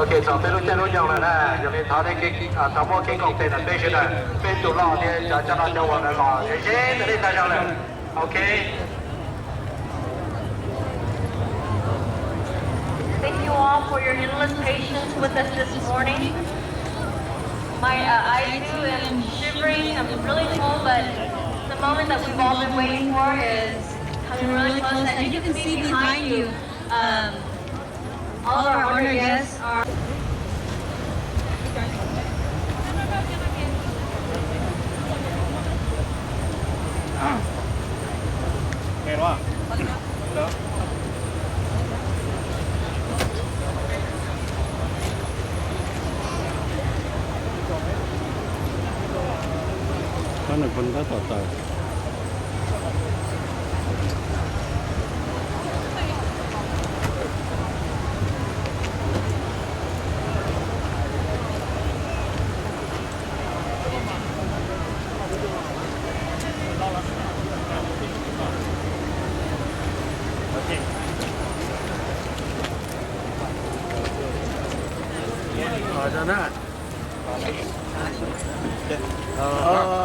Ces txog peb lub caij lub nyoog lawm na, yog li thov nej tau muab kev koom tes ntawm peb sawv daws, peb tus loj thiab cov coj noj coj ua lawm los ze ze ntawm nej tag zog lawm. Ok. Thank you all for your endless patience with us this morning. My uh, I too am shivering. I'm really cold, but the moment that we've all been waiting for is coming really close. As you can see behind you, um, all of our honored guests are Hlob Nais Phoo tab tom tawm.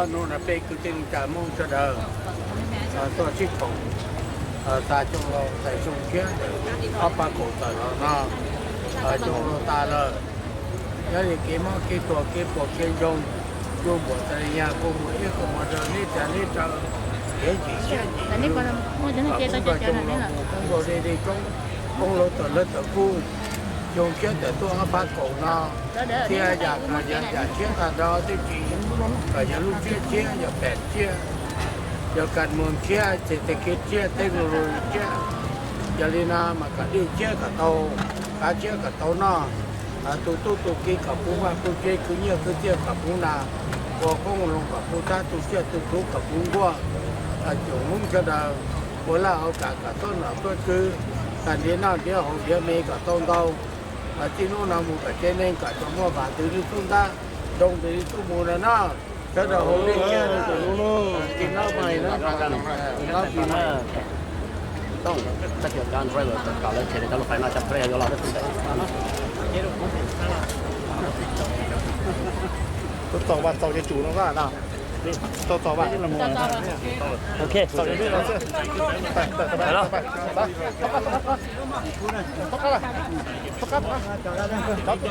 Hnub no peb kwv tij neej tsa Hmoob sawv daws tuaj sib koom, xa xyoo laus xais xyoo tshiab, ob phav kaum tawm los no, xyoo laus tas lawm. Nyob li kev mob kev tuag kev puas kev ntsoog, yuav npuam tas li nyag, kuj mus ib qho mus raws neb tsav neb raws, kev ncim siab ncim ntsws, kom poob nkaus xyoo laus mus poob nkaus dej dej roob, poob laus tawm lawv tawm kub, xyoo tshiab tawm tuaj ob phav kaum no, thiab yam kom yog yam tshiab tag nrho twb tsis, kom yog lub ntsiab tshiab, yog pam tshiab, yog kas muag tshiab, txhais tes kev tshiab, teb lug lug tshiab. Yog li no mas kom dej tshiab kom tau, kav tshiab kom tau noj, tu tub tu kiv kom puv vaj puv tsev, khwv nyiaj khwv txiaj kom puv nas, ua qoob loo kom puv tsab, tu tsiaj tu txhuv kom puv nkuaj, tsoom Hmoob sawv daws ua laj ua kam kom txhob nom txhob tswv, kom nrhiav noj nrhiav haus nrhiav me kom tau ntau, txij hnub no mus kom tsev neeg kom tsuas muaj vam ntws li tub ntab, zoo ntws li tub mus no na. Sawv daws hu li kiag, tis nab mais na, tis nab mais. Txaus txaus ces tsum no na. Txaus txaus. Ok.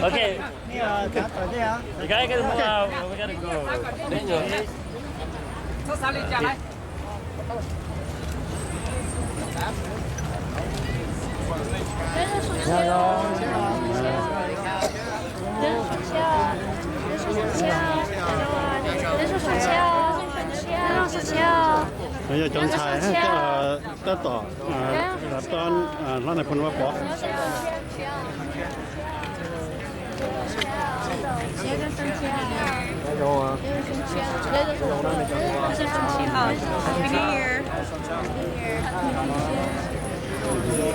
Ok. You guys gotta move out. We gotta go. Yog cov ntxhais tab tom, hlob Nais Phoo Vaj Pov.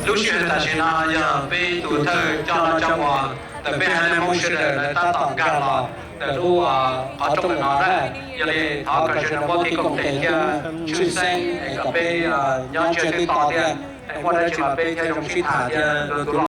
Lub sij hawm tam sim no yog peb tus thawj coj noj coj ua ntawm peb haiv neeg Hmoob sawv daws lawv tab tom nkag los ntawm lub qhov rooj ntawm no na. Yog li thov kom sawv daws muab kev koom tes thiab tshwj xeeb es kom peb nyob ntsiag twb to thiab, es muaj dab tsi los peb thiaj zoo sib tham thiab.